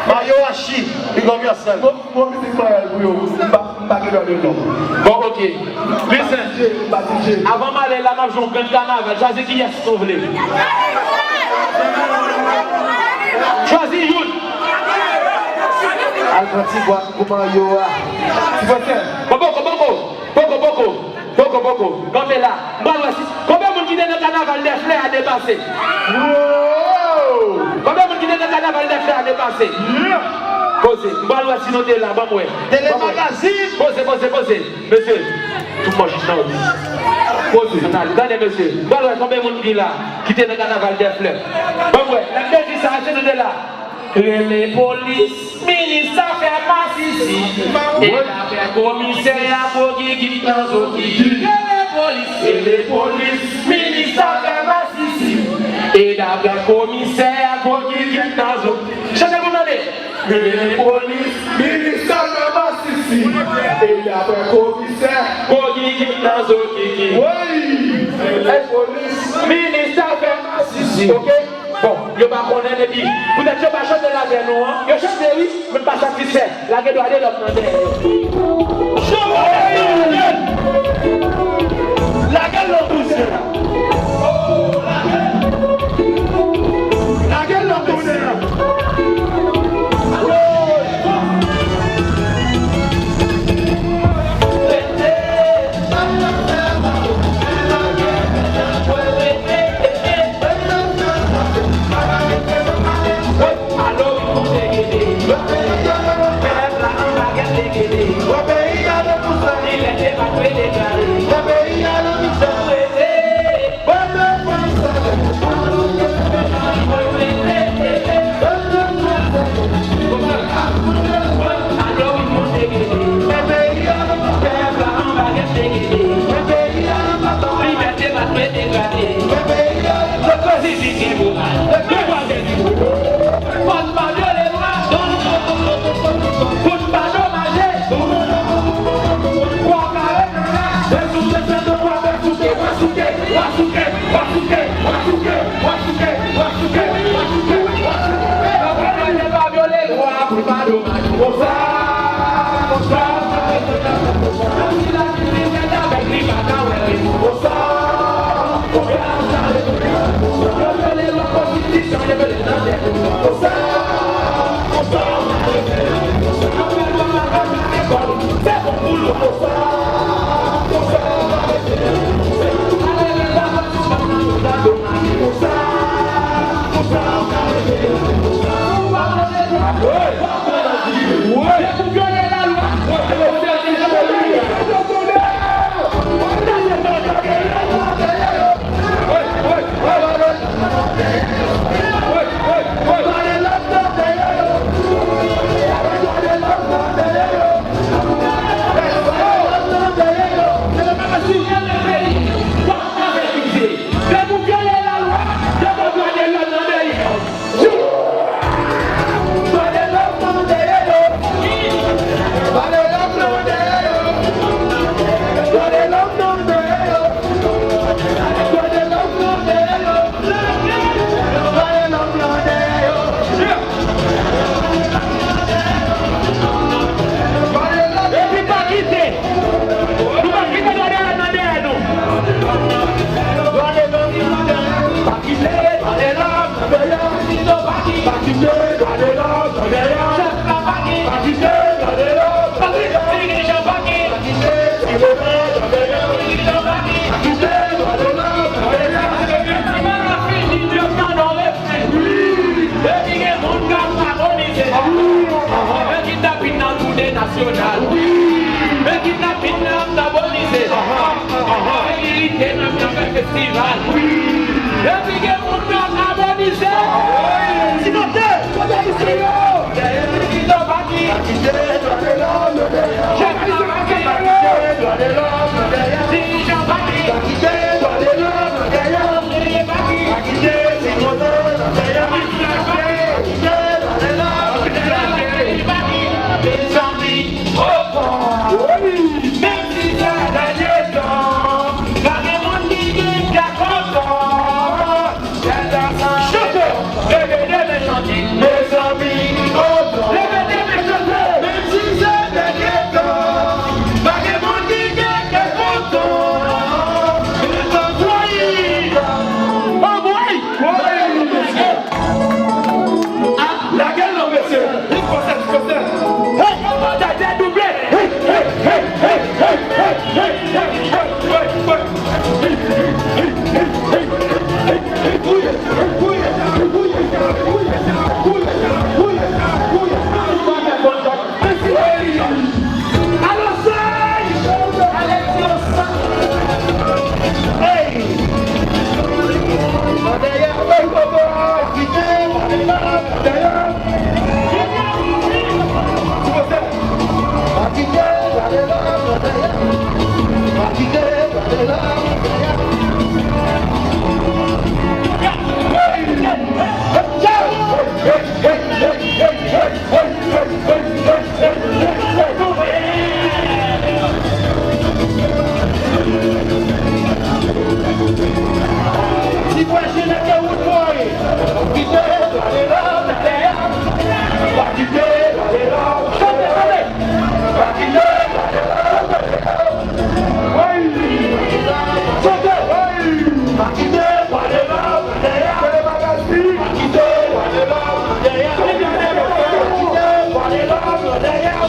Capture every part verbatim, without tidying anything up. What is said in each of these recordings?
Mayo Achi, big up yourself. Bon, bon mizik mwen pou yo. M pa, m pa gen dwa de non. Bon, ok. Listen. M pa D J. Avan m ale la, m ap jwe yon grenn kanaval. Chwazi kiyès nou vle. Chwazi youn. Al pran ti bwat pou Mayo a. Ti bwat. Bon, poko, poko. Poko, poko. Poko, poko. Kanpe la. M pral wè si. Konbyen moun ki te nan kanaval dè flè ane pase? Wow! Konbyen moun ki te nan kanaval dè flè ane pase? Yeah! Poze. M pral wè si nou te la. Ban m wè. Tele Magazine. Poze, poze, poze. Mesye. Tout mò chita w. Poze. Tande, tande, mesye. M pral wè konbyen moun ki la, ki te nan kanaval dè flè. Ban m wè. Lè m te di sa, èske nou te la? Rele polis, minis afè masisi. E daprè komisè a, gwo gigit nan zo kiki. Rele polis, rele polis, minis afè masisi. E daprè komisè a, gwo gigit nan zo. Chante pou m tande. Rele polis, minis afè masisi. E daprè komisè, gwo gigit nan zo kiki. Wi! Rele polis, minis afè masisi. Ok? Bon, yo pa konnen epi poutèt yo pa chante l avè nou an. Yo chante wi, men pa satisfè. Lage dwa de lòt nan dèyè yo. Chante l nan dèyè. Lage l nan dèyè. Lage l nan dèyè.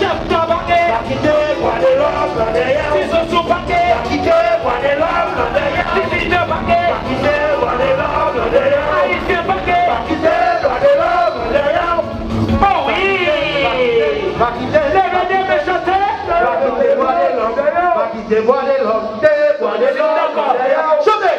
Chèf tan pake. Pa kite Bwa de Lòm nan dèyè w. Ti Sousou pake. Pa kite Bwa de Lòm nan dèyè w. Ti Fijan pake. Pa kite Bwa de Lòm nan dèyè w. Ayisyen pake. Pa kite Bwa de Lòm nan dèyè w. Oh wi. Pa kite. Leve de men chante. Pa kite Bwa de Lòm. Pa kite Bwa de Lòm. De Bwa de Lòm nan dèyè w. Chante.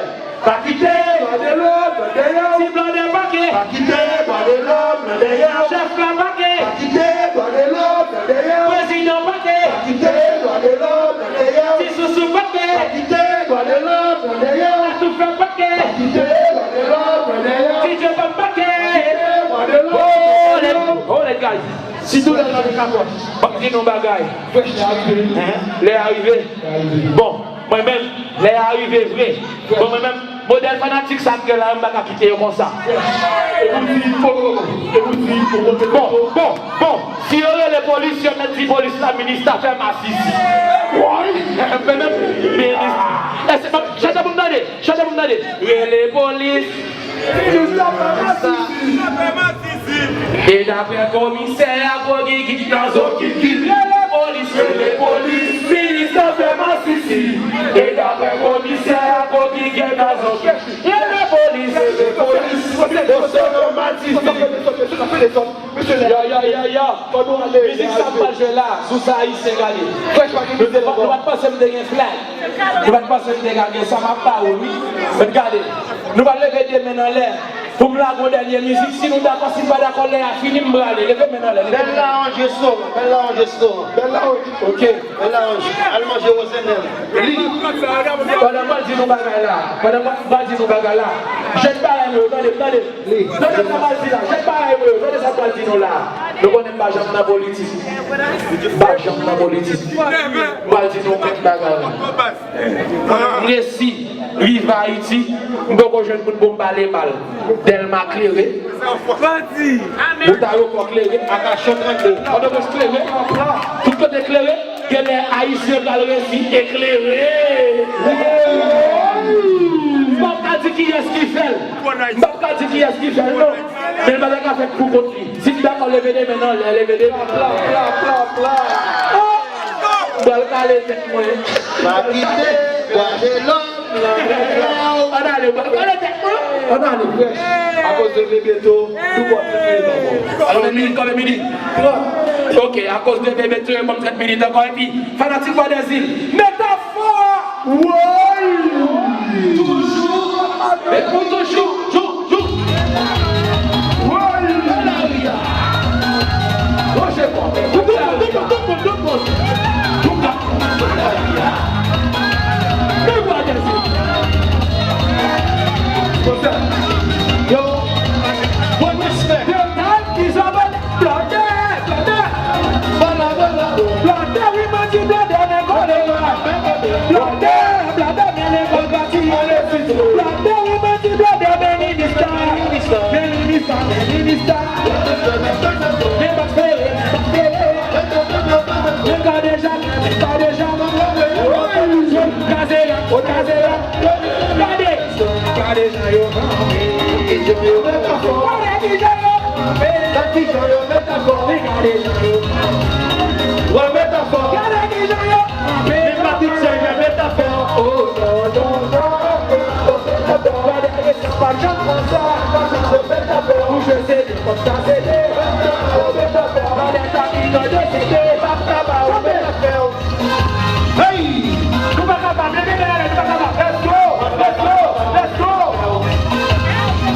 Pa kite Bwa de Lòm nan dèyè w. Ti Blòdè pake. Pa kite Bwa de Lòm nan dèyè w. Chèf la pake. Pa kite Bwa de Lòm nan dèyè w. Prezidan pake. Pa kite Bwa de Lòm nan dèyè w. Ti Sousou pake. Pa kite Bwa de Lòm nan dèyè w. Atoufè pake. Pa kite Bwa de Lòm nan dèyè w. Ti Dye pa pake. Pa kite Bwa de Lòm nan dèyè w. Hold it, hold it, guys. Sitou lè l ap kapòt. M ap di nou bagay. Fresh lè a rive. Hein? Lè a rive. Bon, mwen menm, lè a rive vre. Bon, mwen menm, modèl fanatik sa m gen la, m pa ka kite yo konsa. Bon, bon, bon, si yo rele polis, yo mèt di polis la, minis afè masisi. Mwen menm, minis, èske, chante pou m tande, chante pou m tande. Rele polis. E daprè komisè a, gwo gigit nan zo kikit. Rele polis, rele polis, minis afè masisi. E daprè komisè a, gwo gigit nan zo kikit. Rele polis, rele polis, yo sove masisi. Ya, ya, ya, ya. Mizik sa m pral jwe la, sou sa Ayisyen gade. Nou te, nou pa t panse m te gen flag. Nou pa t panse m te ka gen sa m ap ba ou, wi. Men gade, nou pral leve de men anlè. Pou m lage yon dènye mizik, si nou dakò, si n pa dakò, lè a fini, m prale. Leve men anlè, leve men anlè. Bèl Laranj restoran, Bèl Laranj restoran. Bèl Laranj. Ok. Bèl Laranj. Al manje Rozenèl. Li. Pandan m pral di nou bagay la, pandan m pral di nou bagay la, jèn parèy mwen yo, tande, tande. Tande sa m pral di la, jèn parèy mwen yo, tande sa m pral di nou la. Nou konnen m pa janm nan politik. M pa janm nan politik. M pral di nou menm bagay la. M resi rive Ayiti, m poko jwenn moun pou m pale mal. Dèlma klere. Bout Ayewopò klere, Akasyon trannde. Pòtoprens klere. Tout kote klere. Genlè Ayisyen pral resi eklere. M p ap ka di kiyès ki fè l. M p ap ka di kiyès ki fè l, non. Men l pa ta ka fèt pou kont li. Si n dakò, leve de men anlè, leve de men. Pla, pla, pla, pla. Oh! M pral kale tèt mwen. Pa kite Bwa de Lòm nan men w. Ann ale, m pral kale tèt mwen. Ann ale. Akoz de Bebeto, nou pòt trèt minit ankò. Konbyen minit, konbyen minit? Trant. Ok, akoz de Bebeto, yo ban m trèt minit ankò. Epi, fanatik Bwa Dèzil, Metafò! Woy! Toujou, e pou toujou, jou, jou. Woy! Nan lari a. Woche kò. Toup, toup, toup, toup, toup, toup. Toup, toup. Nan lari a. Nan Bwa Dèzil. Konsa. Yo. Bon respè. Yo, tan ki sa va. Blòdè, blòdè. Blòdè, wi, mwen di blòdè, men kole la. Blòdè, blòdè, men lekòl pati ale vit. Blòdè, wi, mwen di blòdè, men minista. Men minista, men minista. Men bak fere, men bak fere. Men gade jak, men gade jak. Kazeya, o kazeya. Gade. Gade jan yo kanpe, gade jan yo kanpe. Gade ki jan yo kanpe. Gade ki jan yo kanpe. Gade jan yo kanpe. Wè Metafò. Gade ki jan yo kanpe. Men pa tout se jan Metafò. Oh, non, non, non. Gade, e sa pa janm konsa. Pou jwe se de kòb sa se de. Gade sa ki jan yo se de. Pa ta ba ou Metafò. Hey! Nou pa kapab, leve men anlè, nou pa kapab. Let's go! Let's go! Let's go!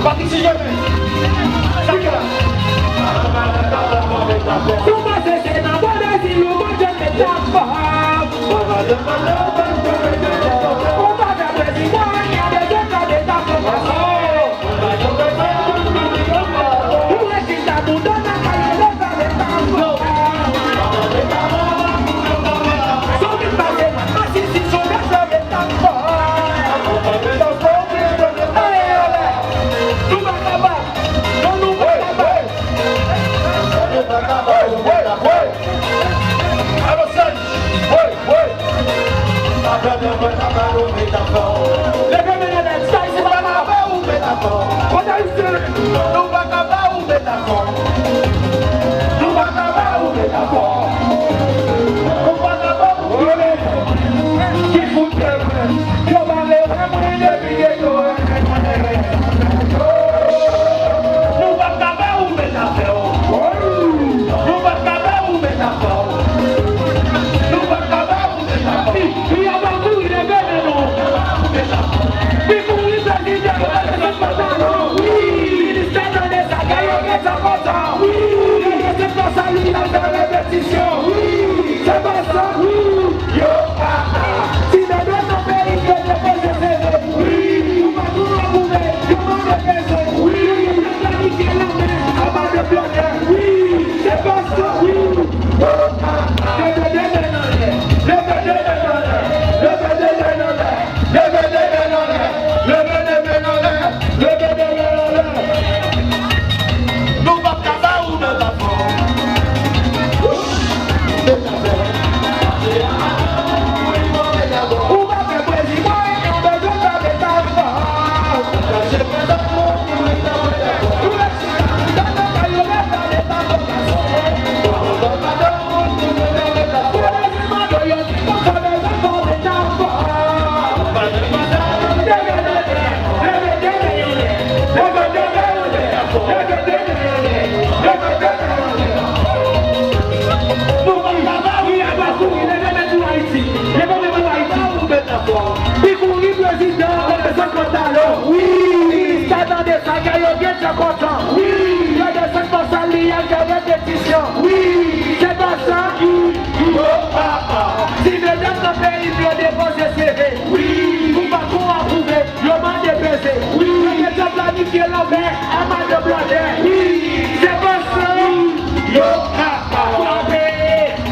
Patrick Jemen. Sa ki la? Tou pase se nan Bwa Dèzil ou Bwa Dèzil Metafò. Ou pa fè prezidan anyen, bezwen fè Metafò. Alo, Sèj! Woy, woy! Sa fè mwen mwen ta ba nou Metafò. Leve men anlè, sa isi pa ka ba ou Metafò. Kote isi? Nou pa ka ba ou Metafò. Nou pa ka ba ou Metafò. Wi, se pa sa. Wi, yo pa. Ti bebe nan peyi yo depoze seve. Wi, ou pa tou apwouve. Yo mande peze. Wi, yo planifye lanmè. Anba de blòdè. Wi, se pa sa. Wi, yo pa. Leve de men anlè. Leve de men anlè. Leve de men anlè. Leve de men anlè. Leve de men anlè. Leve de men anlè. Nou p ap ka ba ou metafò. Ou pa fè pwezi, mwen, mwen bezwen fè metafò. Pi kouri prezidan, konpre sa konta yo. Wi, ministè tande sa, kè yo byen djan kontan. Wi, yo desann nan sal li a, fè repetisyon. Wi, se pa sa. Yo pa. Ti medam nan peyi m yo depoze seve. Wi, pou patwon apwouve, yo mande peze. Wi, yo deja planifye lanmè, anba de blòdè. Wi, se pa sa. Yo pa. Frape.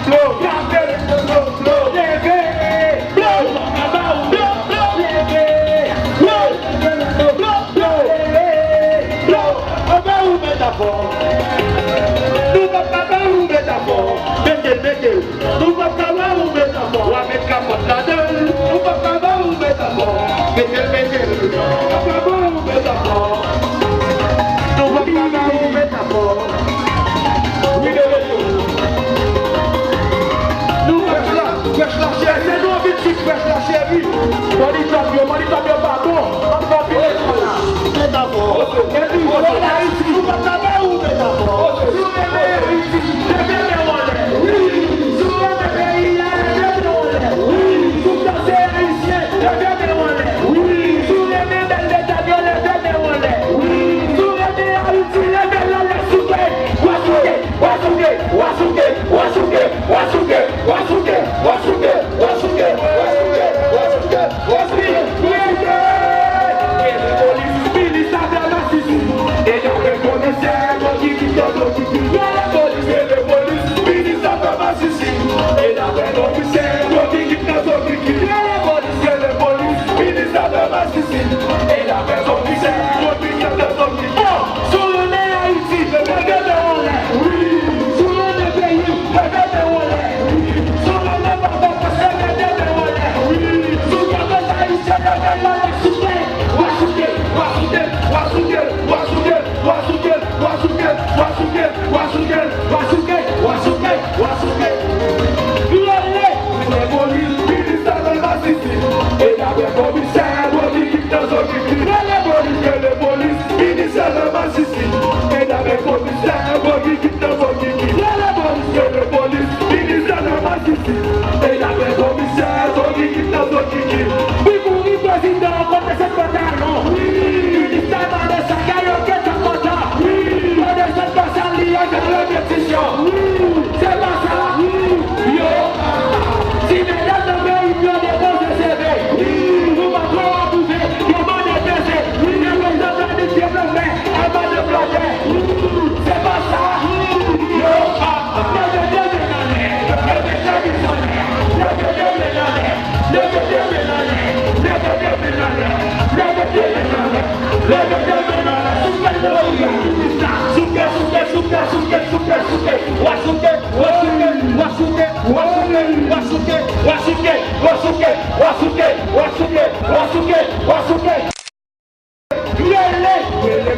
Blo. Frape. Blo. Leve. Blo. Blo. Blo. Leve. Blo. Blo. Blo. Leve. Blo. Anba ou metafò. Nou p ap ka ba ou metafò. Mete l, mete l. Nou p ap ka ba ou metafò. W a met kapòt ladan l. Nou p ap ka ba ou metafò. Mete l, mete l. Nou p ap ka ba ou metafò. Nou p ap ka ba ou metafò. Wi, bebe yo. Nou p ap ka. Frèch la, frèch la, cheri. Se nou anvi di frèch la, cheri. Mònitò m yo, mònitò m yo pa bon. Ann fè anpil efò la. Metafò. Epi, Ayiti. Nou p ap ka ba ou metafò. Si w renmen Ayiti, leve men w anlè. Wi. Si w renmen peyi a, leve men w anlè. Wi. Si w danse ayisyen, leve men w anlè. Wi. Si w renmen bèl medam yo, leve men w anlè. Wi. Si w renmen Ayiti, leve l anlè, souke. W a souke, w a souke, w a souke, w a souke. Polis, milis, zafè masisi. E daprè komisè Rocky Victor Rocky ki rele polis, rele polis, minis zafè masisi. E daprè komisè Rocky Victor Rocky ki rele polis, rele polis, minis zafè masisi. E daprè komisè Rocky Victor Rocky ki Si w renmen Ayiti, leve men w anlè. Wi. Si w renmen peyi w, leve men w anlè. Wi. Si w renmen papa, pase leve men w anlè. Wi. Si w renmen ayisyen, leve men w anlè. Souke, w a souke, w a souke, w a souke, w a souke, w a souke, w a souke, w a souke, w a souke, w a souke, w a souke, w a souke. Rele, rele polis, minis zafè masisi. E daprè komisè Rocky Victor Rocky ki rele polis, rele polis, minis zafè masisi. E daprè komisè Rocky Victor Rocky ki rele polis, rele polis, minis zafè masisi. E daprè komisè Rocky Victor Rocky ki wi, kouri prezidan, konpre se pantalon. Wi. Ministè mande sa, kè yo gentan kontan. Wi. Yo desann nan sal li a, fè repetisyon. Wi. Se pa sa. Wi. Yo. Ti medam nan peyi m yo depoze seve. Wi. Pou patwon apwouve, yo mande peze. Wi. Yo deja planifye lanmè, anba de blòdè. Wi. Se pa sa. Wi. Yo. Leve de men anlè. Leve de men anlè. Leve de men anlè. Leve de men anlè. Leve de men anlè. Leve de men anlè. Leve de men anlè. Souke, souke, souke, souke, souke, souke, souke. W a souke, w a souke, w a souke, w a souke, w a souke, w a souke, w a souke, w a souke, w a souke, w a souke, w a souke, w a souke. Rele, rele.